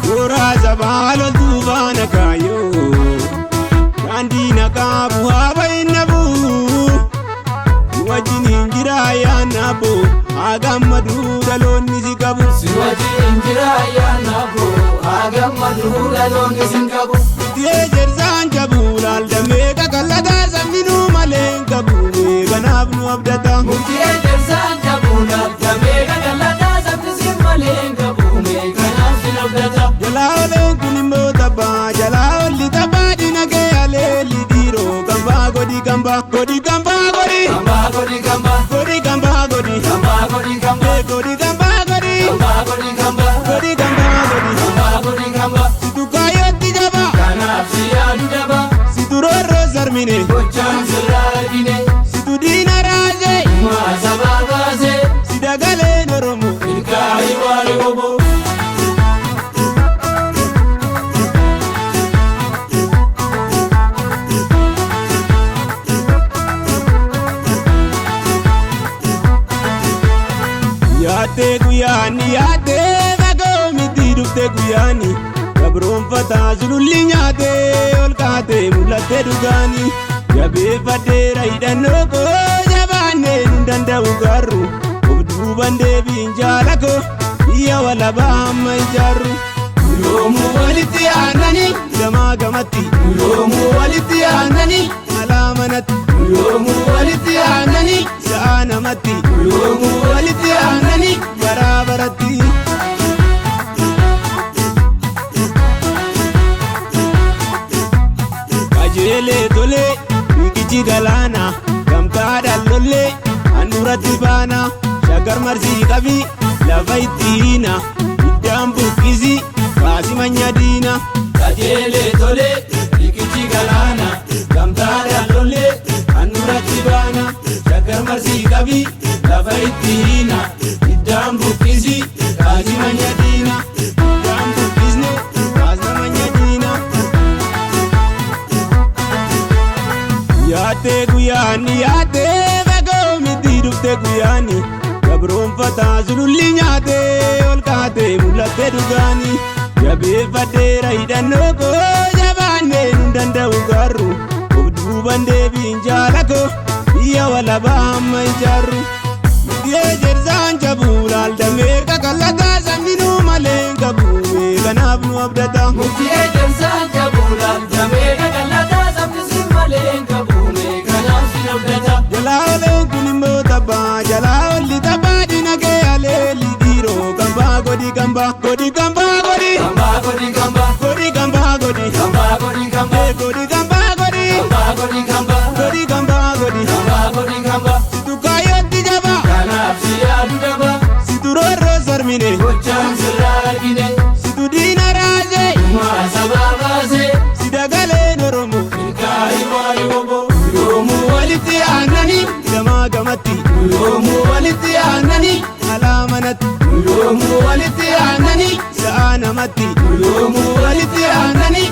Mooraa sabaa loltuu faana kaayyoo daandii naqaa bu'aa baay'ina bu'u. Wajjin hin jira ayyaana boo haa gammaduu dhaloonni si qabu. Si wajjin jira ayyaana koo haa gammaduu dhaloonni sin qabu. Mukti ejersaan jabu laaldamee qaqallataa sabni nu malee hin qabu kanaaf nu abdata. Mukti ejersaan jabuu laaldamee qaqallataa sabni sin malee hin qabu kanaaf sin abdata. Jalaa oleen kun immoo tabbaa jalaa olli tabbaa dinagee aleelli dhiiroo gambaa godhi gambaa godhi gambaa godhi. Gambaa godhi gambaa. Godhi gambaa godhi. Gambaa godhi gambaa. Godhi gambaa godhi. Gambaa godhi gambaa. Godhi gambaa godhi. Gambaa godhi gambaa. Situ kaayyootti jaba. Kanaaf si yaadu daba. Situ roorroo sarmine. Gochaan sirraa argine. Situ diina raasee. Uumaa sabaa baasee. Si dagaleen Oromoo. Milkaa'ii waari obbo. Yaaddee guyyaani yaaddee fagoo miti dhufte guyyaani. Gabroonfataa sululli nyaatee ol kaatee mul'attee dhugaani. Jabeeffadheera hidhannoo koo jabaannee nun danda'u garuu. Of duuban deebiin jaala koo biyya walabaa amma ijaarru. Yoomuu walitti aananii gamaa gamatti. Yoomuu walitti aananii alaa manatti. Yoomuu walitti aananii sa'a namatti. Yoomuu walitti aananii baraa baratti. Qajeelee tolee riqichi galaana gamtaadhaan lollee handhuuratti baana shaggar marsii qabi lafa itti hiina iddaan buqqisi baasi manya diina. Qajeelee tolee riqichi galaana gamtaadhaan lollee handhuuratti baana shaggar marsii qabi lafa itti hiina iddaan buqqisi Baasi manya diina iddaan buqqisne baasna manya diina. Yaaddee guyyaani yaaddee fagoo miti dhufte guyyaani gabroonfataa sululli nyaatee ol kaatee mul'attee dhugaani jabeeffadheera hidhannoo koo jabaannee nun danda'u garuu of duuban deebiin jaala koo biyya walabaa amma ijaarru. Mukti ejersaan jabuu laaldamee qaqallataa sabni nu malee hin qabu kanaaf nu abdata. Mukti ejersaan jabuu laaldamee qaqallataa sabni sin malee hin qabu kanaaf sin abdata. Jalaa oleen kun immoo tabbaa jalaa olli tabbaa dinagee aleelli dhiiroo gambaa godhi gambaa godhi gambaa godhi. Gambaa godhi gambaa. Godhi gambaa godhi. Gambaa godhi gambaa. Godhi gambaa godhi. Gambaa godhi gambaa. Godhi gambaa godhi. Gambaa godhi gambaa. Situ kaayyootti jaba. Kanaaf si yaadu daba. Situ roorroo sarmine. Gochaan sirraa argine. Situ diina raasee. Uumaa sabaa baasee. Si dagaleen Oromoo. Milkaa'ii waari obbo. Yoomuu walitti aananii gamaa gamatti. Yoomuu walitti aananii alaa manatti. Yoomuu walitti aananii sa'a namatti. Yoomuu walitti aananii